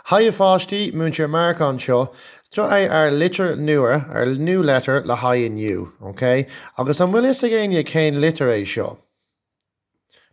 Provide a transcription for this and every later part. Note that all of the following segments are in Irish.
Haigh a pháistí, Múinteoir Mark anseo. Seo é ár litir nua, our new letter le haghaidh inniu, ok? Agus an bhfuil fhios ag éinne cén litir é seo?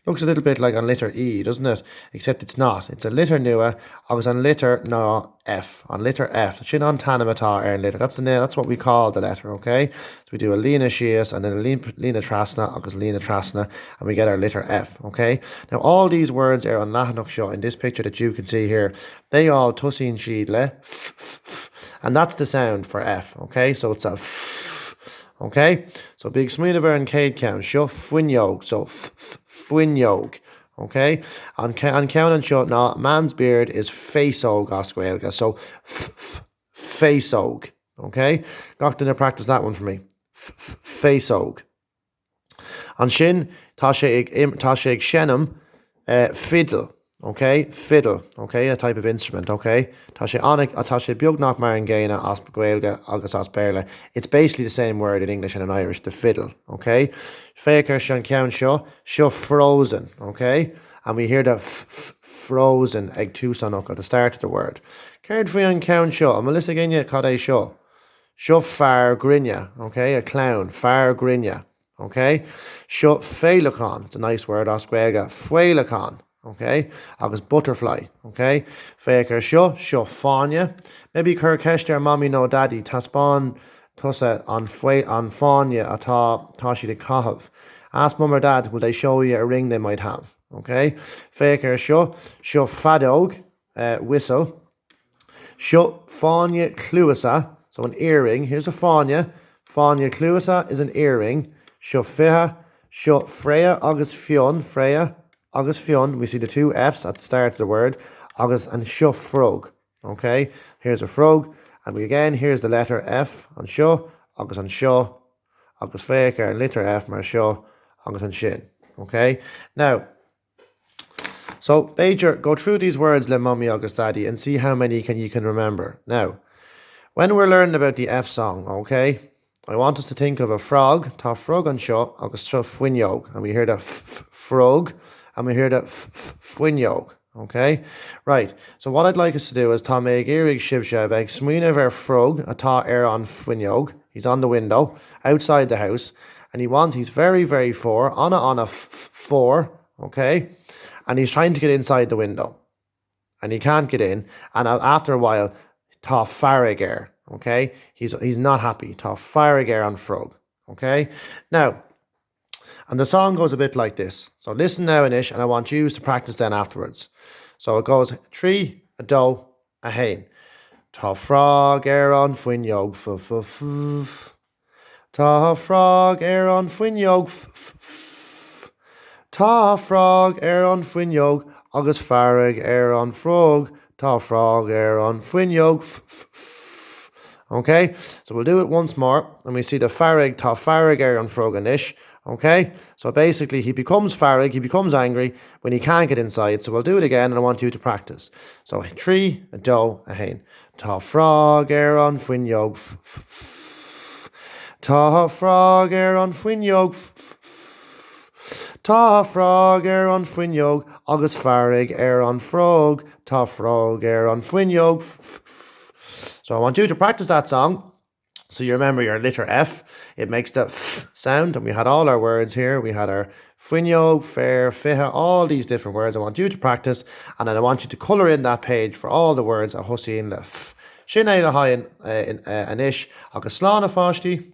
Looks a little bit like an litir E, doesn't it? Except it's not. It's a litir nua agus an litir ná F. An litir F. Sin an t-ainm atá ar an litir. That's the name, that's what we call the letter, ok? So we do a líne síos and then a líne trasna agus líne trasna and we get our litir F, ok? Now all these words ar an leathanach seo in this picture that you can see here, they all tosaíonn siad le f, f, f and that's the sound for F, ok? So it's a f, ok? So bí ag smaoineamh ar an chéad ceann, seo fuinneog, so f, f, fuinneog, ok? An, an ceann anseo ná man's beard is féasóg as Gaeilge, so f, f, féasóg, ok? Gach duine practice that one for me. F, f, féasóg. Ansin tá sé ag, tá sé ag seinm fidil, ok? Fiddle, ok? A type of instrument, ok? Tá sé an, tá sé beagnach mar an gcéanna as Gaeilge agus as Béarla. It's basically the same word in English and in Irish, the fiddle, ok? Féach ar an ceann seo, seo frozen, ok? And we hear the f, f, frozen ag tús an fhocail, the start of the word. Céard faoi an ceann seo? An bhfuil fhios ag éinne cad é seo? Seo fear grinne, ok? A clown, fear grinne, ok? Seo féileacán, it's a nice word as Gaeilge, féileacán, ok? Agus butterfly, ok? Féach ar seo, seo fáinne. Maybe cuir ceist ar Mamaí nó Daidí, taispeáin tusa an an fáinne atá tá siad ag caitheamh. Ask Mum or Dad will they show you a ring they might have, ok? Féach ar seo, seo feadóg, whistle. Seo fáinne cluasa, so an earring, here's a fáinne, fáinne cluasa is an earring, seo fiche, seo Freya agus Fionn, Freya agus Fionn, we see the two Fs at the start of the word, agus an seo frog, ok, here's a frog, and we again, here's the letter F, anseo agus anseo, agus féach ar an litir F mar seo agus ansin, ok. Now. So, b'fhéidir, go through these words le Mummy agus Daddy and see how many can you can remember. Now, when we're learning about the F song, ok, I want us to think of a frog, tá frog anseo agus seo fuinneog, and we hear the f f frog and we hear the f f fuinneog, ok? Right, so what I'd like us to do is tá mé ag iarraidh sibhse a bheith ag smaoineamh ar frog atá ar an fuinneog, he's on the window, outside the house, and he wants, he's very, very fuar, ana ana f f fuar, ok? And he's trying to get inside the window and he can't get in and after a while tá fearg air, ok? He's, he's not happy, tá fearg ar an frog, ok? Now, and the song goes a bit like this. So listen now anois and I want you to practice then afterwards. So it goes 3, 2, 1. Tá frog ar an fuinneog f f f. Tá frog ar an fuinneog f f f. Tá frog ar an fuinneog agus fearg ar an frog Tá frog ar an fuinneog f f f. Ok, so we'll do it once more and we see the fearg tá fearg ar an frog anois. Ok, so basically he becomes fearg, he becomes angry when he can't get inside. So we'll do it again and I want you to practice. So 3, 2, 1. Tá frog ar an fuinneog f f f. Tá frog ar an fuinneog f f f. Tá frog ar an fuinneog agus fearg ar an frog. Tá frog ar an fuinneog f f f. So I want you to practice that song. So you remember your letter F, it makes the f sound, and we had all our words here. We had our fuinneog, fair, fiche, all these different words. I want you to practice, and then I want you to colour in that page for all the words a thosaíonn le f. Sin é le haghaidh anois, agus slán a pháistí!